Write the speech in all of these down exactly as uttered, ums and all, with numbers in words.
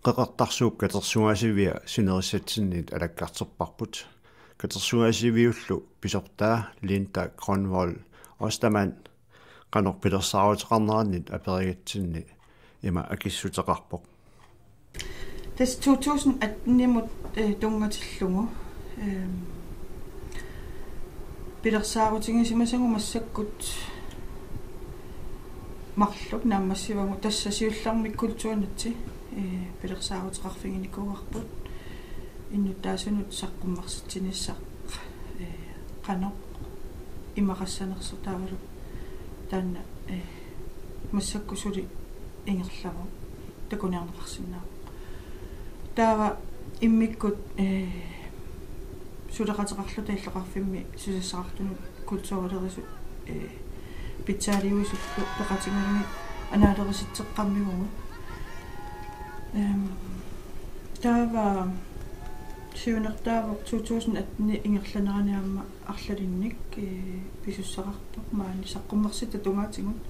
Qeqertarsuup katersugaasivia sinerissatsinniit alakkarterparput. Katersugaasiviullu pisortaa Linda Grønvold Ostermann qanoq pilersaaruteqarnerannit aperigatsinni ima akissuteqarpoq. Tassa to tusind atten-imut, eh, tunngatillugu, ehm, pilersaarutigisimasagut massakkut marluk naammassivagut, tassa siullermik Kulturnatti, eh, pilersaaruteqarfiginikuuarput innuttaasunut saqqummersitsinissaq, eh, qanoq imaqassanersoq taavalu taanna, eh, massakkut suli ingerlavoq, takuniarneqarsinnaavoq. Taava immikkut, eh, suleqateqarluta illoqarfimmi susassaqartunut kulturilerisut, eh, pitsaaliuisullu peqatigalugit anaalerusitseqqammivugut. Ehm, taava siunertaavoq to tusind atten ingerlanerani aamma arlalinnik, eh, pisussaqarpoq maani saqqummersitat tungaatigut.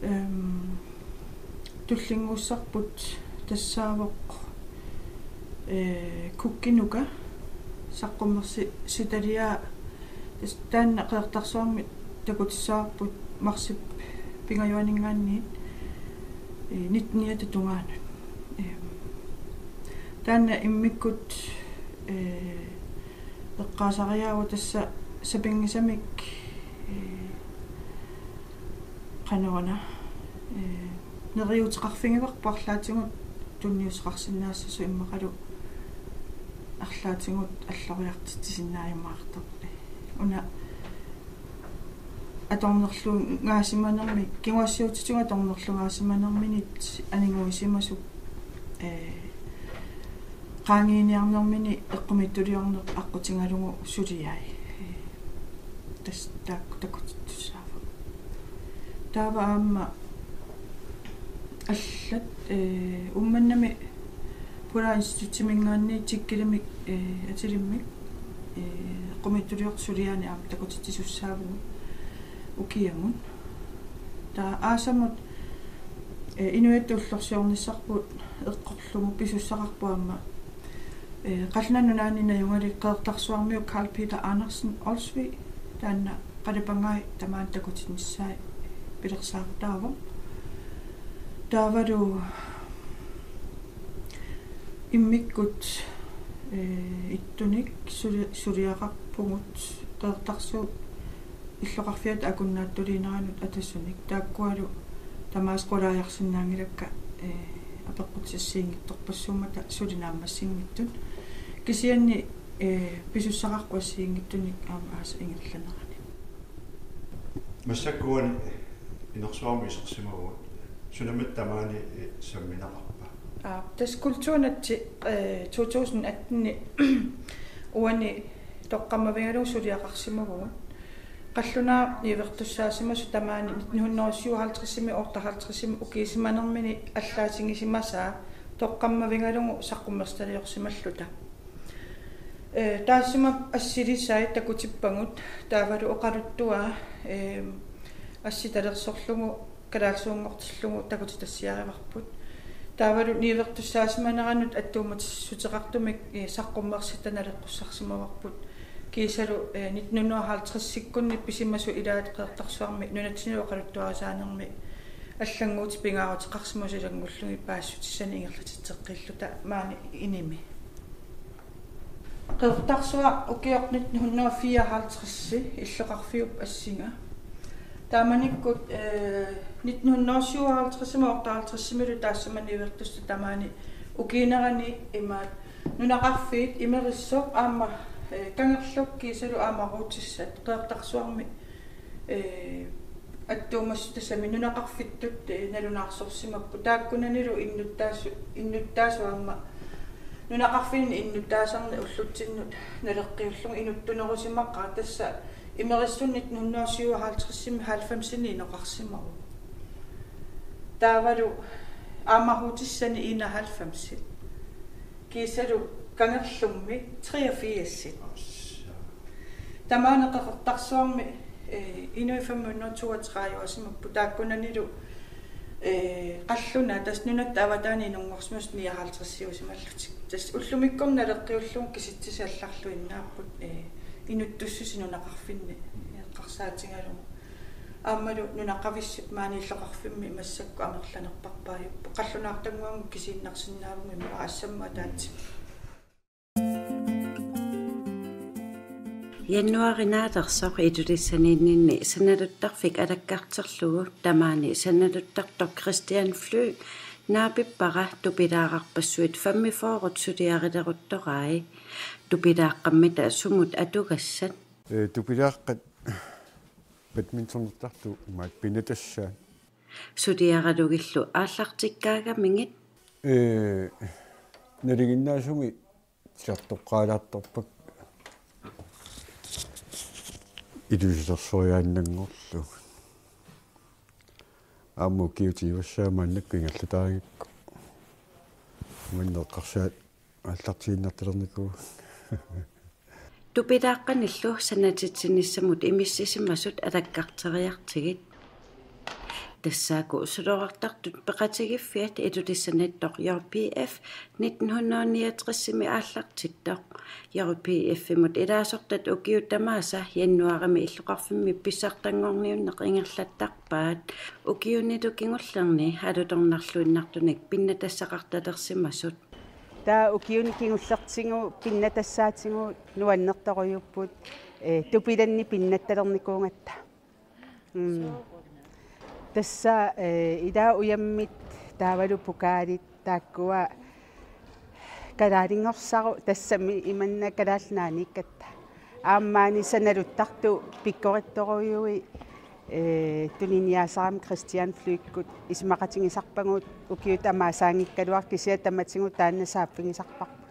Ehm, tullinnguussarput tassaavoq, eh, Kukkinuka saqqummersitaliaa, tassa taanna Qeqertarsuarmi takutissavarput marsip pingajuaninngaanniit, eh, nitteniata tungaanut. Ehm, taanna immikkut, eh, eqqaasariaavoq tassa sapinngisamik, eh, qanoruna, eh, neriuuteqarfigivarput arlaatigut tunniussaqarsinnaassasoq immaqalu arlaatigut alloriartitsisinnaajumaartoq. Una atornerlugaasimanermi, kinguaassiuutitigut atornerlugaasimanerminit aniguisimasut, eh, qaangiiniarnermini eqqumiitsuliorneq aqqutigalugu suliai. Eh, tassa taakku takutittussaavagut. Taava aamma allat, eh, Uummannami Polaarnstituttiminngaanniit Tikkilimik, eh, atilimmik, eh, eqqumiitsuliortut suliaannik aamma takutitsisussaavugut ukiamut. Taava aasamut, eh, inuiattut ullorsiornissarput eqqorlugu pisussaqarpoq aamma, eh, Qallunaat Nunaanni najugalik Qeqertarsuarmiut Carl Peter Andersen Olsvig, taanna qalipangai tamaani takutinnissaa pilersaarutaavoq. Taavalu immikkut, eh, ittunik suli-, suliaqarpugut Qeqertarsuup illoqarfiata akunnaattuliineranut Atasunik, taakkualu tamaasa qulaajarsinnaanngilakka, eh, apeqqutissat assigiinngitsorpassuummata suli naammassinngitsut. Kisianni, eh, pisussaqarpoq assigiinngitsunik aamma aasap ingerlanerani. Massakkut uani inersuarmi isersimavugut. Sunamita tamaani, eh, sammineqarpa? Aa, tassa Kulturnatti, eh, to tusind atten uani toqqammavigalugu suliaqarsimavugut. Qallunaat niuertussaasimasut tamaani nitten hundrede syvoghalvtredsimi otteoghalvtredsimi ukiisimanermini allaatigisimasaa toqqammavigalugu saqqummersitaliorsimalluta. Eh, taassuma assilisai takutippagut, taavalu oqaluttuaa, eh, assitalersorlugu kalaallisuunngortillugu takutitassiarivarput. Taavalu niuertussaasimaneranut attuumatissuteqartumik, eh, saqqummersitat naleqqussarsimavarput. Kiisalu, eh, nitten hundrede halvtredsikkunni pisimasut ilaat Qeqertarsuarmi nunatsinnilu oqaluttuarisaanermi allannguutit pingaaruteqarsimasut ilanngullugit paasissutissanik ingerlatitseqqilluta maani inimi. Qeqertarsuaq ukioq nitten hundrede fireoghalvtreds illoqarfiup assinga. Taamanikkut, eh, nitten hundrede syvoghalvtredsimi otteoghalvtredsimilu taassuma niuertussat tamaani ukiinerani imaat nunaqarfiit Imerissoq aamma, eh, Kangerluk kiisalu aamma Ruutissat Qeqertarsuarmi, eh, attuumassutassamik nunaqarfittut, eh, nalunaarsorsimapput. Taakkunanilu innuttaasu-, innuttaasut aamma nunaqarfinni innuttaasarneq ullutsinnut naleqqiullugu inuttunerusimaqaat, tassa Imerissuni nitten hundrede syvoghalvtredsimi halvfemsini inoqarsimavoq. Taavalu aamma Ruutissani enoghalvfemsit. Kiisalu Kangerlummi treogfirsit. Tamaani Qeqertarsuarmi, eh, inuit femhundrede toogtredive-simapput, taakkunanilu, Ee, qallunaat tassa nunatta avataani inunngorsimasut nioghalvtredsiusimallutik. Tassa ullumikkornut naleqqiullugu kisitsisit allarluinnaapput, ee, inuttussuseq nunaqarfinni eqqarsaatigalugu. Aammalu nunaqavissut maani illoqarfimmi massakkut amerlanerpaajuppoq. Qallunaartannguagut kisiinnarsinnaavugut immaqa assammik ataatsip. Januaari naalersoq Ilulissaniinninni sanaluttarfik alakkarterlugu tamaani sanaluttartoq Christian Flyg naapippara tupilaararpassuit femogfyrre suliarileruttorai. Tupilaaqqammita sumut atugassat? Ee, tupilaaqqat badmintonertartut imaat pinnatassaat. Suliaralugillu aallartikkaagamigit? Ee, nalinginnaasumik titartoqqaalaartarpakka ilusilersoriaannanngorlugu. Aamma ukiut ivassaa maannakkut ingerlataagakku. Manna eqqarsaat aallartiinnartalernikuuvoq. Tupilaaqqanillu sanatitsinissamut imissisimasut alakkarteriartigit. Tassaaku suloqartartut peqatigiffiat Ilulissaniittoq J P F nitten hundrede niogtresimi aallartittoq. J P F-imut ilaasortat ukiut tamaasa januaarimi illoqarfimmi pissartanngorniunneq ingerlattarpaat. Ukiunilu kingullerni alutornarluinnartunik pinnatassaqartalersimasut. Taava ukiuni kingullertigut pinnatassaatigut nuannertorujuupput, ee, tupilanni pinnatalernikuugatta. Mm. Tassa, ee, ilaa ujammit taavalu pokaalit taakkua kalaallinngorsarput tassami imanna Kalaallit Nunaanniikkatta. Aamma maani sanaluttartut pikkorittorujui, ee, tuniniaasarami Christian Flygikkut isumaqatigisarpagut ukiut tamaasaanngikkaluartoq kisianni tamatigut taanna saaffigisarparput.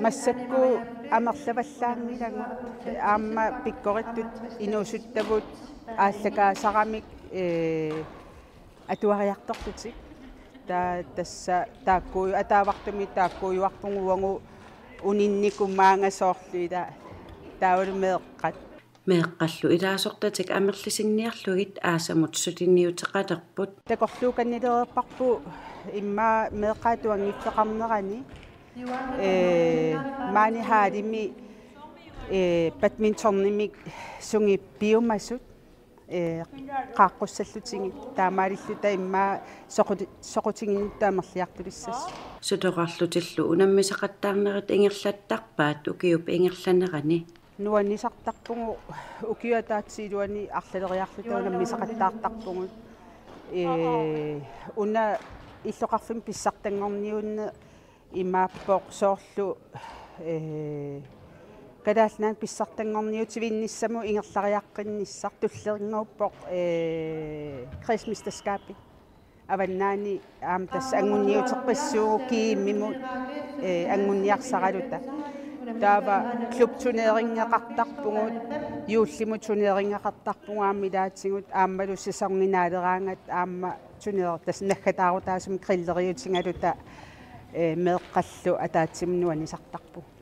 Massakkut amerlavallaanngilagut aamma pikkorittut inuusuttavut aallakaasaramik, ee, atuariartorlutik. Taava tassa taakku ataavartumik taakkuujuarpugut uagut uninnikkut maanga soorlu ilaa taavalu meeqqat. Meeqqallu ilaasortatik amerlisinniarlugit aasamut suliniuteqalerput. Takorluukannilereerparput immaqa meeqqat atuanngiffeqarnerani, ee, maani hallimi, ee, badmintonimik sungit piumasut, ee, qaaqqussallutigit taamaalilluta immaqa soqu-, soqutiginnittut amerliartulissasoq. Suloqarlutillu unammisaqattaarnerit ingerlattarpaat ukiup ingerlanerani. Nuannisartarpugut ukiup ataatsip iluani arlaleriarluta unammisaqattaartarpugut. Ee, una illoqarfimmi pissartanngorniunneq imaappoq soorlu, ee, Kalaallit Nunaanni pissartanngorniutivinnissamut ingerlariaqqinnissaq tulleriinnguuppoq, ee, kredsmesterskabi. Avannaani aamma tassa anguniuteqqissuugut GM-imut, ee, anguniarsaraluta. Taava klubturneringeqartarpugut, juullimut turneringeqartarpugut aamma ilaatigut aammalu sæsoninaaleraangat aamma turner-, tassa naggataarutaasumik grilleriutigaluta, ee, meeqqallu ataatsimut nuannisartarpugut.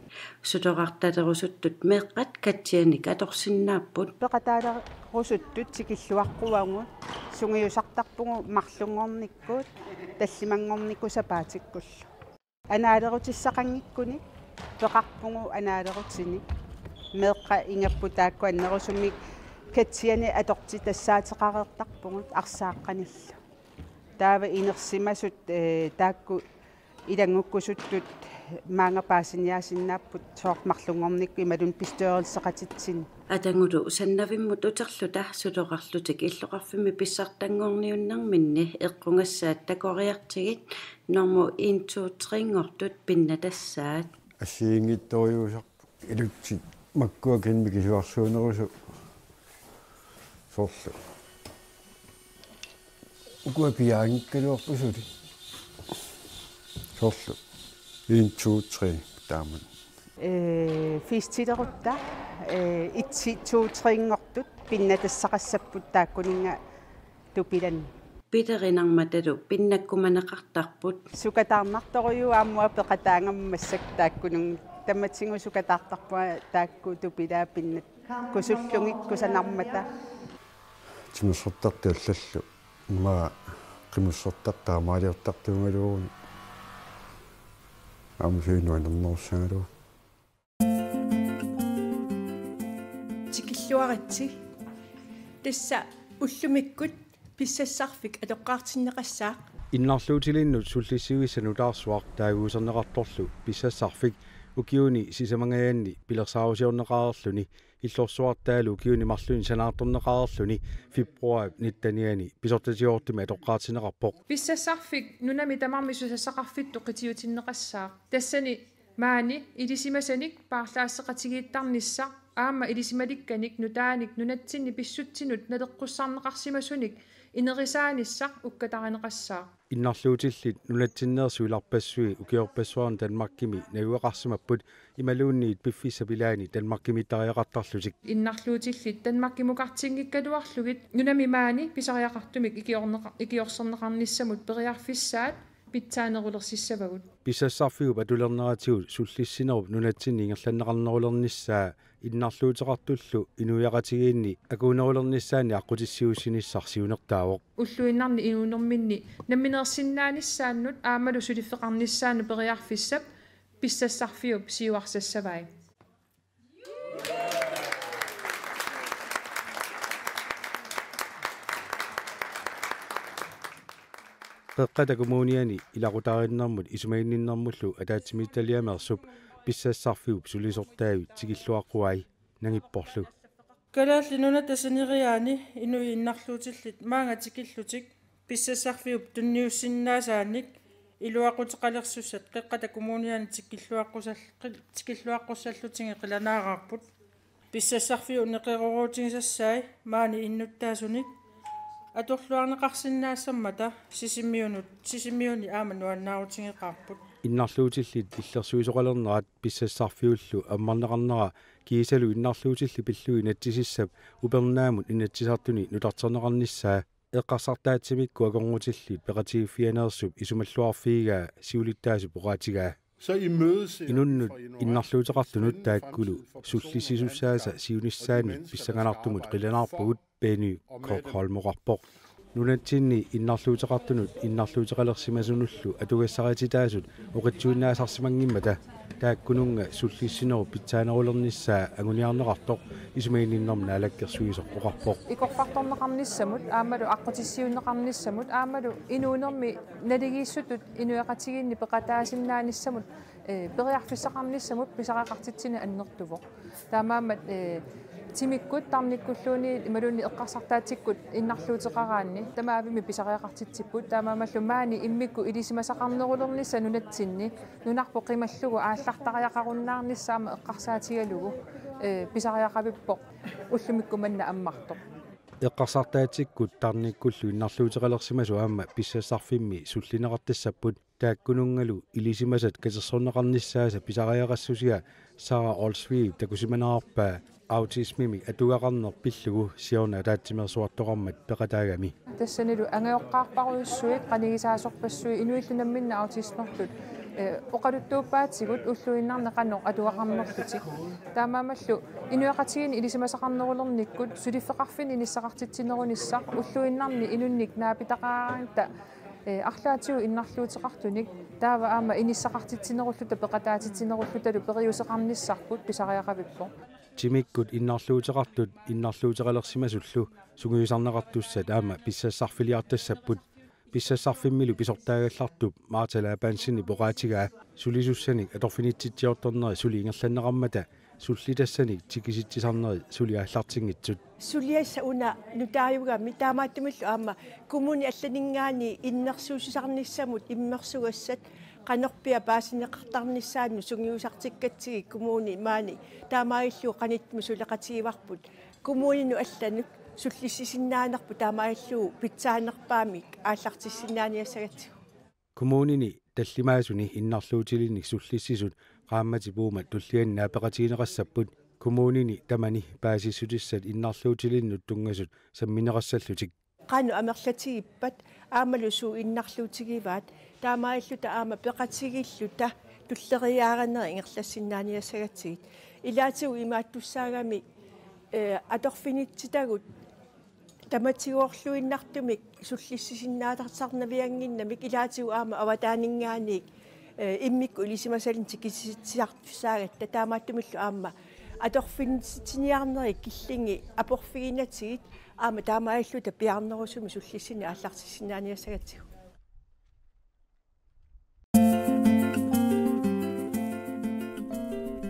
Suloqartalerusuttut meeqqat katsianik atorsinnaapput. Peqataarusuttut tikilluaqquagut sungiusartarpugut marlunngornikkut, tallimanngornikkut sapaatikkullu. Anaalerutissaqanngikkunik peqarpugut anaalerutinik. Meeqqat ingapput taakku annerusumik katsianik atortitassaateqareertarpugut arsaaqqanillu. Taava inersimasut, ee, taakku ilanngukkusuttut maanga paasiniaasinnaapput soorlu marlunngornikkut imaluunniit bestyrelseqatitsinni. Atagulu sannavimmut uterluta suloqarlutik illoqarfimmi pissartanngorniunnerminni eqqugassaat takoriartigit normu en, to, tre-nngortut pinnatassaat. Assigiinngitsorujussuusarput ilutsit makkua kinimik kisuarsuunerusut soorlu. Ukua piaanngikkaluarput suli. Soorlu. En, to, tre taamani. Ee, festilerutta, ee, et, to, tre-nngortut pinnatassaqassapput taakkuninnga tupilanni. Pilerinarmatalu pinnakkumaneqartarput. Sukataarnartorujuuvoq aamma peqataagama massakkut taakkununnga. Tamatigut sukataartarpunga taakku tupilaat pinnakkusullugit kusanarmata. Timersortartut allallu immaqa Qimussertartut taamaaliortartuugaluaruni aamma suli nuannernerussagaluarpoq. Tikilluaritsi. Tassa ullumikkut pissassarfik atoqqaartinneqassaaq. Innarluutilinnut sullissivissaq nutaarsuaq taaguuserneqartorlu pissassarfik ukiuni sisamangajanni pilersaarusiorneqareerluni illorsuartaalu ukiuni marlunni sanaartorneqareerluni februaarip nittenianni pisortatigoortumik atoqqaartinneqarpoq. Pissassarfik nunami tamarmi susassaqarfittut qitiutinneqassaaq. Tassani maani ilisimasanik paarlaasseqatigiittarnissaq aamma ilisimalikkanik nutaanik nunatsinni pissutsinut naleqqussarneqarsimasunik inerisaanissaq ukkatarineqassaaq. Innarluutillit nunatsinneersut ilarpassui ukiorpassuarni Danmarkimi najugaqarsimapput imaluunniit piffissap ilaani Danmarkimiittariaqartarlutik. Innarluutillit Danmarkimukartinngikkaluarlugit nunami maani pisariaqartumik ikiorneqa-, ikiorserneqarnissamut periarfissaat pitsaanerulersissavagut. Pissassarfiup atulerneratigut sullissinerup nunatsinni ingerlanneqarnerulernissaa innarluuteqartullu inuiaqatigiinni akuunerulernissaannik aqqutissiuussinissaq siunertaavoq. Ulluinnarni inuunerminni nammineersinnaanissaannut aammalu suliffeqarnissaanut periarfissap pissassarfiup siuarsassavai. Qeqqata Kommuniani ilaqutariinnermut isumaginninnermullu ataatsimiititaliameersup pissassarfiup sulisortaavit tikilluaqquai nangipporlu. Kalaallit Nunatta sineriaani inuit innarluutillit maanga tikillutik pissassarfiup tunniussinnaasaannik iluaquteqalersussat Qeqqata Kommuniani tikilluaqqusall-, qil-, tikilluaqqussallutigit qilanaaraarput. Pissassarfiup neqeroorutigisassai maani innuttaasunik atorluarneqarsinnaassammata Sisimiunut, Sisimiuni aamma nuannaarutigeqaarput. Innarluutillit illersuisoqalernerat pissassarfiullu ammarneqarnera kiisalu innarluutillit pillugit inatsisissap upernaamut inatsisartuni nutarterneqarnissaa eqqarsartaatsimikkut akornutillit peqatigiiffianeersup isumalluarfigigaa siulittaasup oqaatigaa. Så imødeser Inunnut innarluuteqartunut taakkulu sullissisussaasa siunissaanut pissanganartumut qilanaarpugut, Benny Kokholm oqarpoq. Nunatsinni innarluuteqartunut innarluuteqalersimasunullu atugassarititaasut oqitsuinnaasarsimanngimmata taakkununnga sullissinerup pitsaanerulernissaa anguniarneqartoq isumaginninnermut naalakkersuisoq oqarpoq. Ikorfartorneqarnissamut aammalu aqqutissiuunneqarnissamut aammalu inuunermi naligiissutut inuiaqatigiinni peqataasinnaanissamut, eh, periarfissaqarnissamut pisariaqartitsineq annertuvoq. Taamaammat, eh, timikkut tarnikkulluunniit imaluunniit eqqarsartaatsikkut innarluuteqaraanni tamaavimmik pisariaqartitsipput. Taamaammallu maani immikkut ilisimasaqarnerulernissaq nunatsinni nunarput qimallugu aallartariaqarunnaarnissaq aamma eqqarsaatigalugu, eh, pisariaqavippoq ullumikkut manna ammartoq. Eqqarsartaatsikkut tarnikkullu innarluuteqalersimasut aamma pissassarfimmi sullineqartassapput. Taakkununngalu ilisimasat katersorneqarnissaasa pisariaqassusia Sara Olsvig takusimanerarpaa autismimik atugaqarneq pillugu siorna ataatsimeersuartoqarmat peqataagami. Tassanilu angajoqqaarparujussuit, qanigisaasorpassuit inuillu namminneq autismertut, eh, oqaluttuuppaatigut ulluinnarni qanoq atugaqarnerlutik. Taamaammallu inuiaqatigiinni ilisimasaqarnerulernikkut suliffeqarfinni inissaqartitsinerunissaq ulluinnarni inunnik naapitaqaraangatta, eh, arlaatigut innarluuteqartunik taava aamma inissaqartitsinerulluta peqataatitsinerullutalu periuseqarnissarput pisariaqavippoq. Timikkut innarluuteqartut innarluuteqalersimasullu sungiusarneqartussat aamma pissassarfiliartassapput. Pissassarfimmilu pisortaagallartup Martha Labansenip oqaatigaa sulisussanik atorfinitsitsiortorneri suli ingerlanneqarmata sullitassanik tikisitsisarneri suli aallartinngitsut. Suliassaq una nutaajugami taamaattumillu aamma kommuni allaninngaanniit innersuussisarnissamut immersugassat qanorpiaq paasineqartarnissaannut sungiusartikkatsigit kommuni maani taamaalillutik qanittumi suleqatigivarput. Kommuninut allanut sullissisinnaanerput taamaalillutik pitsaanerpaamik aallartissinnaaniassagatsigu. Kommunini tallimaasuni innarluutilinnik sullissisut qaammatip uuma tulliani naapeqatigineqassapput. Kommunini tamani paasissutissat innarluutilinnut tunngasut sammineqassallutik. Qanoq amerlatigippat aammalu suut innarluutigivaat taamaalilluta aamma peqatigiilluta tulleriiaarinerit ingerlassinnaaniassagatsigit. Ilaatigut imaattussaagami, eh, atorfinitsitagut Tamatigoorluinnartumik sullissisinnaatartarnaviannginnamik ilaatigut aamma avataaninngaanniit, eh, immikkut ilisimasallutik kisitsisartussaagatta taamaattumillu aamma atorfinitsitsiniarnerit killingit aporfiginatigit aamma taamaalilluta piaarnerusumik sullissineq aallartissinnaaniassagatsigu.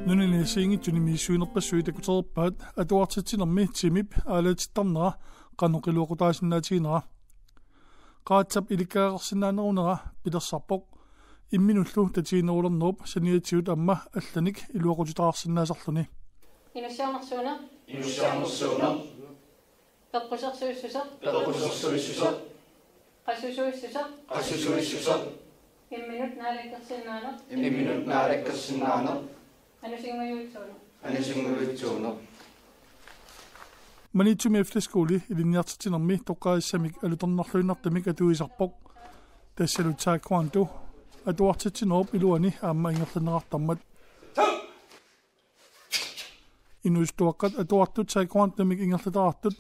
Nunani assigiinngitsuni misissuinerpassuit takutereerpaat atuartitsinermi timip aalatittarnera qanoq iluaqutaasinnaatiginera. Qaratsap ilikkagaqarsinnaanerunera pilersarpoq. Imminullu tatiginerulernerup saniatigut aamma allanik iluaqutitaqarsinnaasarluni. Inussiarnersuuneq. Inussiarnersuuneq. Peqqusersuissuseq. Peqqusersuissuseq. Qassusuissuseq. Qassusuissuseq. Imminut naalakkersinnaaneq. Imminut naalakkersinnaaneq. Anusinngujutsuuneq. Anusinngujutsuuneq. Maniitsumi efterskole ilinniartitsinermi toqqaassamik alutornarluinnartumik atuisarpoq. Tassalu taekwondo atuartitsinerup iluani aamma ingerlanneqartarmat. Inuusuttuaqqat atuartut taekwondomik ingerlataqartut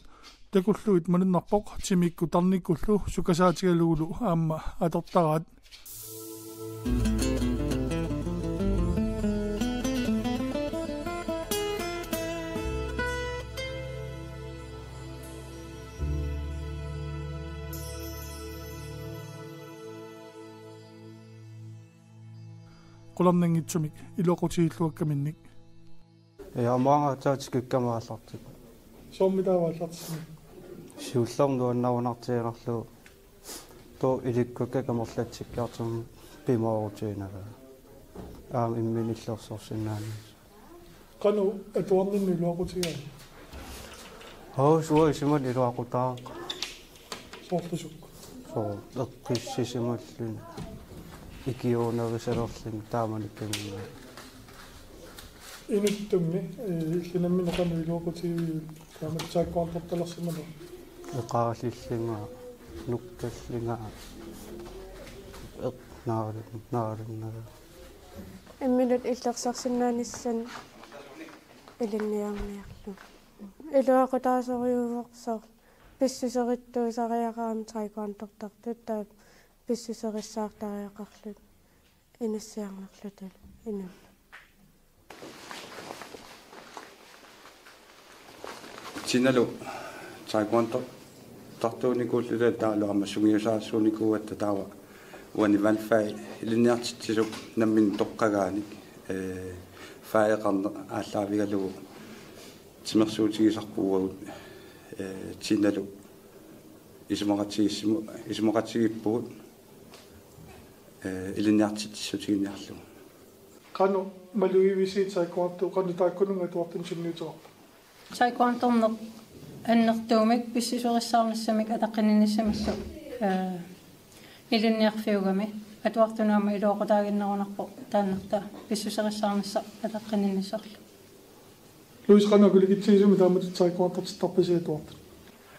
takullugit malunnarpoq timikkut tarnikkullu sukasaatigalugulu aamma atortaraat. Qularnanngitsumik iluaqutigilluakkaminnik. Ja, aamma aatsaat tikikkamik aallartippoq. Soormi taava aallartissineq? Siullermik nuannarunartiginarlugu. Taava ilikkakka amerlatsikkiartornermut pimoorutiginagu. Aamma imminut illersorsinnaanissaq. Qanoq atuarninni iluaqutigaat? Aa, suut isumat iluaqutaaq. Soorlu sukkut? Soorlu eqqissisimalluni. Ikiuunerisalerluni taamanikkaminnga. Inuttummi, eh, illit nammineq qanoq iluaqutigiviuk taama taekwondortalersimaneq? Eqaalillunga, nukkallunga, eq-, naalun-, naalunnaga. Imminut illersorsinnaanissannut ilinniarniarlugu. Iluaqutaasorujuuvoq soorlu pissuserittuusariaqarami taekwondortartut taava pissuserissaartariaqarluta inussiarnerlutalu inunnut. Tinalu taekwondortartuunikuulluta taavalu aamma sungiusaasuunikuugatta taava uani valgfag ilinniartitsisup nammineq toqqagaanik, eh, fageqarneq aallaavigalugu timersuutigisarput uagut, eh, tinalu isumaqatigiissimu-, isumaqatigiippugut, eh, ilinniartitsissutiginiarlugu. Qanoq malugivisiuk taekwondo, qanoq taakkununnga atuartunik sunniuteqarpa? Taekwondorneq annertuumik pissuserissaarnissamik ataqqinninnissamillu, eh, ilinniarfiugami atuartunut aamma iluaqutaaginnerunarpoq taannartaa pissuserissaarnissaq ataqqinninnissarlu. Louis, qanoq akulikitsigisumik taamatut taekwondortittarpisi atuartut?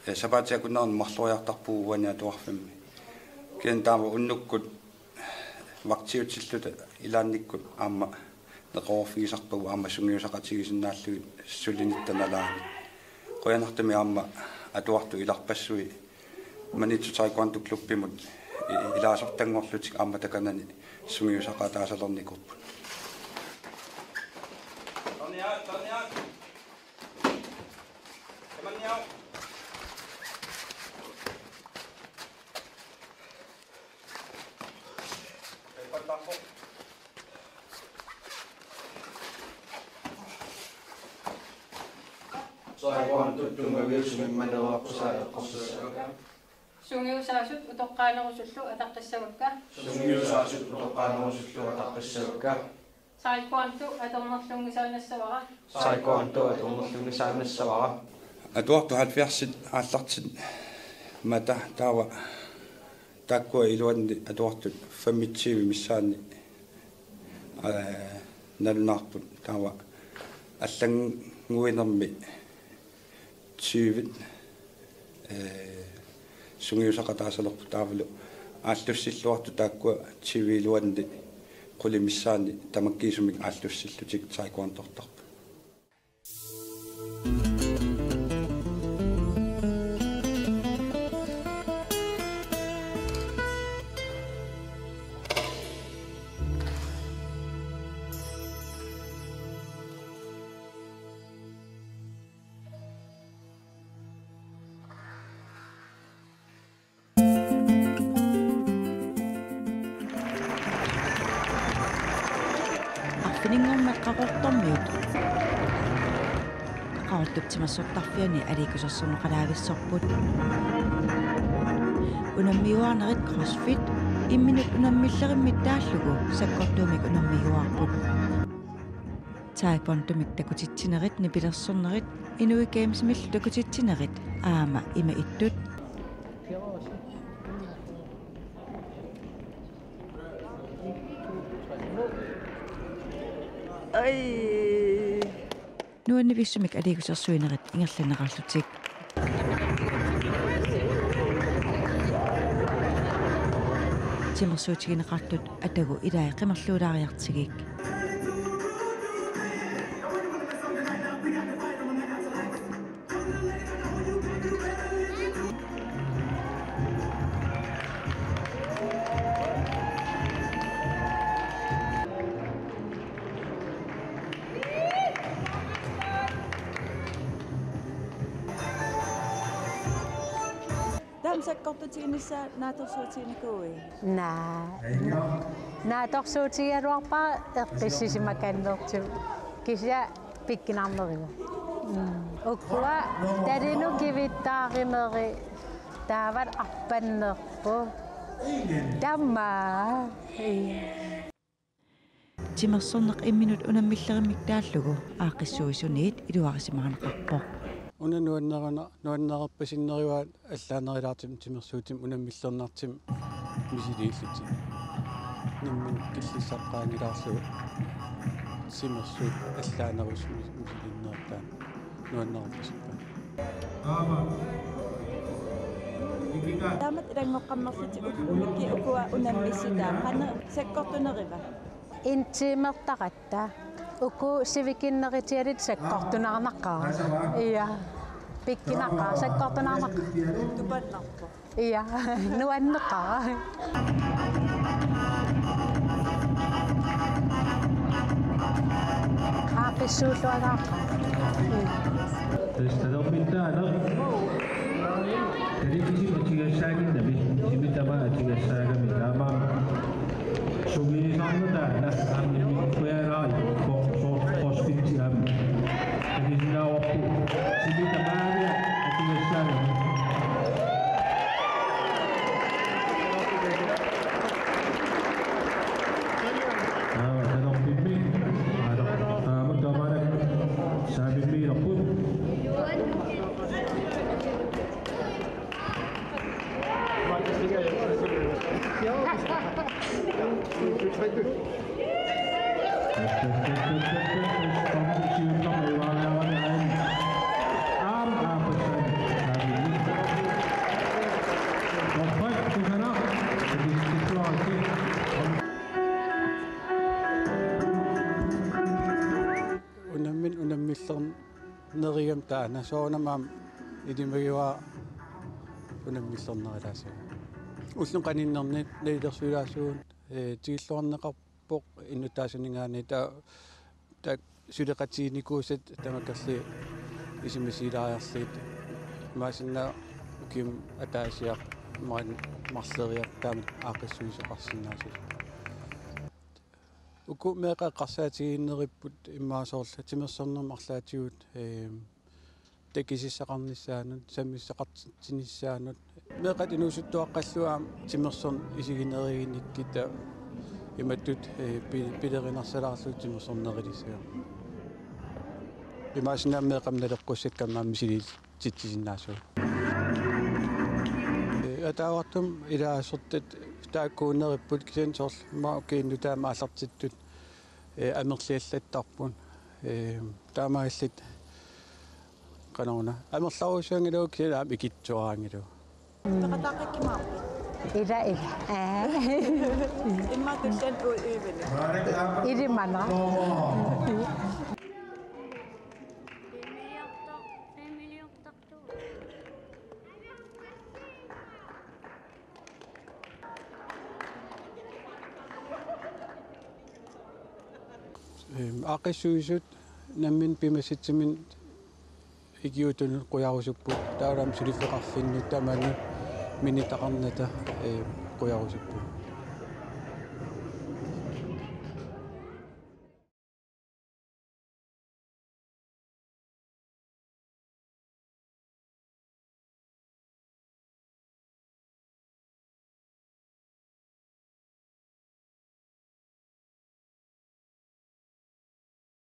Eh, sapaatip akunneranut marloriartarpugut uani atuarfimmi. Kisianni taava unnukkut vagtiutilluta ilaannikkut aamma neqeroorfigisarpagut aamma sungiusaqatigisinnaallugit sulinitta nalaani. Qujanartumik aamma atuartut ilarpassui Maniitsup taekwondoklubbimut i-, ilaasortanngorlutik aamma takanani sungiusaqataasalernikuupput. Taekwondop tunngaviusumik manereqqusaa eqqorsassavakka. Sungiusaasut utoqqaanerusullu ataqqissavakka. Sungiusaasut utoqqaanerusullu ataqqissavakka. Taekwondo atornerlunngisaannassavara. Taekwondo atornerlunngisaannassavara. Atuartut halvfjerdsit aallartit mata taava taakkua iluanni atuartut femogtyve missaanni, eh, nalunaarput taava allannguinermi tyve, eh, sungiusaqataasalerput taavalu aallussilluartut taakkua tyve iluanni qulit missaanni tamakkiisumik aallussillutik taekwondortarput. Qaqortormiut. Qaqortup timersortarfiani aliikkusersorneqalaavissorput. Unammiuarnerit CrossFit, imminut unammillerimmik taallugu sakkortuumik unammiuarput. Taekwondomik takutitsinerit, nipilersornerit, Inuit Gamesimillu takutitsinerit aamma ima ittut. Ai. Nuannivissumik aliikkusersuinerit ingerlanneqarlutik. Timersuutigineqartut atagu ilai qimerluulaariartigik. Taama sakkortutiginissaa naatsorsuutiginikuuiuk? Naa. Naatsorsuutigigaluarpara eqqissisimakannertigut. Kisianni pikkunarneruvoq. Mm. Ukua talinut kivittaarineri taava arpannerput. Taama. Timersorneq imminut unammillerimmik taallugu aaqqissuisuniit iluarisimaarneqarpoq. Una nuanneruna-, nuannererpasinneruaat allaanerulaartumik timersuutimik unammillernartumik misiliillutik. Nammineq killissaqqaangilaarlugu timersuut allaanerusut mis-, misiliinnerit taanna nuannererpasippaat. Taamatut ilanngoqqammerlutik uku-, uku-, ukua unammissitai. Qanoq sakkortuneriva? En timertaratta. Uku sivikinnerutigalugu sakkortunaarnaqaaq. Ia. Pikkunaqaaq, sakkortunaarnaqaaq. Tupannarpoq. Ia, nuanneqaaq. Aaqqissuulluagaaqaaq. Tassa talerpittaanaq. Talikisip atugassaaginnami, simi tamaat atugassaagami, taamaammat sungiusarneq taanna, aamma immikkuialaarpoq, for-, for-, CrossFit aamma. Takusinnaavarput, simi tamaat atugassaagami. Aamma talerpimmi, aamma taamaalak saavimmiilerput. Unammin-, unammillernerugami taanna soorunami aamma ilimagiuara unammillernerulaassaaq. Ulluni qaninnerni nalilersuilaassuugut, ee, tigulluarneqarpoq innuttaasuninngaanniit, taava, taava suleqatiginikuusat tamakkerlugit isumasiulaariarlugit. Imaassinnaavoq ukiumi ataasiaq, mar-, marloriaq taamatut aaqqissuisoqarsinnaasut. Uku meeqqat eqqarsaatigiinneripput immaqa soorlu timersornermut arlaatigut, eem, takussaqarnissaannut, sammisaqartitsinissaannut. Meeqqat inuusuttuaqqallu aamma timersorneq isigineruginikkit imatut, ee, pi-, pilerinarsilaarlugu timersornerulissagaat. Imaassinnaavoq meeqqamut naleqqussat kammammisilit titsisinnaassuugut. Ee, ataavartumik ilaasortat taakkuunneripput kisianni soorlu immaqa ukiut innuttaat aamma aallartittut, ee, amerliallattarput. Ee, taamaalillutik qanoruna. Amerlarusunngilagut kisianni aamma ikittuaraanngilagut. Peqataaqqikkimaappit? Ila, ila. Aa. Immaqa tulliani uiivini. Ilimana. Ehm, aaqqissuisut nammineq piumassutsiminut ikiuutunut qujarusupput, taavalu aamma suliffeqarfinnut tamanut minitaqarnata, ehm, qujarusupput.